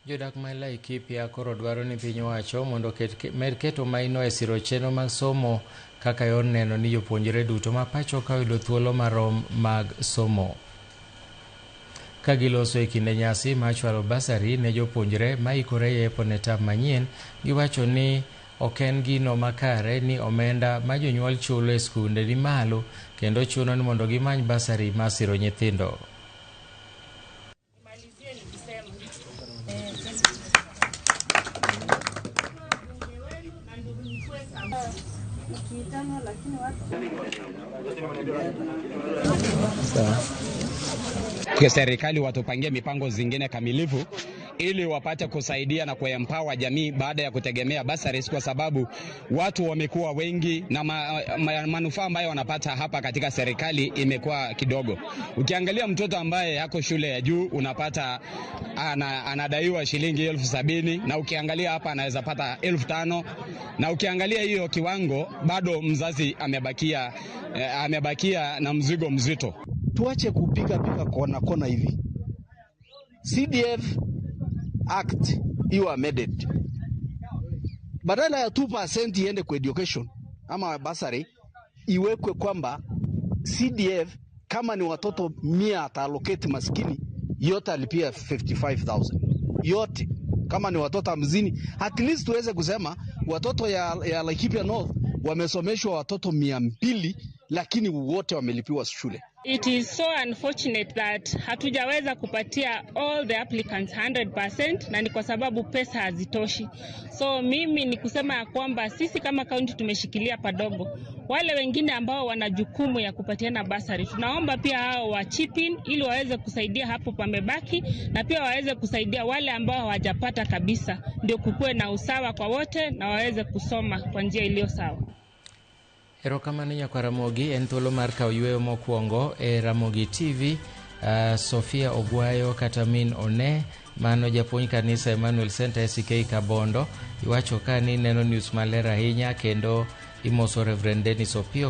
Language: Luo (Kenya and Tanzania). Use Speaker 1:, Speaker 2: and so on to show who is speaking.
Speaker 1: Jodak ma Laikipia koro dwaro ni piny owacho mondo med keto maino e siro chenro mag somo kaka yor neno ni jopuonjre duto ma pacho ka oyudo thuolo marom mag somo. Ka giloso e kinde nyasi mar chwalo basari ne jopuonjre ma ikore yepo ne tam manyien, giwacho ni ok en gino makare ni omenda ma jonyuol chulo e skunde ni malo kendo chuno ni mondo gimany basari mar siro nyithindo.
Speaker 2: Kwa serikali watupangie mipango zingine kamilifu ili wapate kusaidia na kuempower jamii baada ya kutegemea bursaries, kwa sababu watu wamekuwa wengi na manufaa ambayo wanapata hapa katika serikali imekuwa kidogo. Ukiangalia mtoto ambaye yako shule ya juu unapata anadaiwa shilingi 70,000, na ukiangalia hapa anaweza pata 5,000, na ukiangalia hiyo kiwango bado mzazi amebakia na mzigo mzito.
Speaker 3: Tuache kupiga piga kona kona hivi. CDF Act iwe amended. Badala ya 2% iende kwa education ama bursary, iwekwe kwamba CDF kama ni watoto 100 ataallocate maskini yote alipia 55,000. Yote kama ni watoto 50, at least tuweze kusema watoto ya Laikipia North wamesomeshwa watoto 200, lakini wote wamelipiwa shule.
Speaker 4: It is so unfortunate that hatujaweza kupatia all the applicants 100%, na ni kwa sababu pesa hazitoshi. So mimi ni kusema ya kwamba sisi kama county tumeshikilia padogo. Wale wengine ambao wana jukumu ya kupatiana basari, tunaomba pia hao wa chip in ili waweze kusaidia hapo pamebaki, na pia waweze kusaidia wale ambao hawajapata kabisa, ndio kukuwe na usawa kwa wote na waweze kusoma kwa njia iliyo sawa.
Speaker 1: Erokamano nyakwa Ramogi, en thuolo mar kawo yueyo mokwongo e Ramogi TV. Sofia Ogwayo kata min one mano japuonj kanisa Emmanuel Center SK Kabondo iwacho ka ni neno news maler ahinya kendo imoso Reverend Dennis Opio.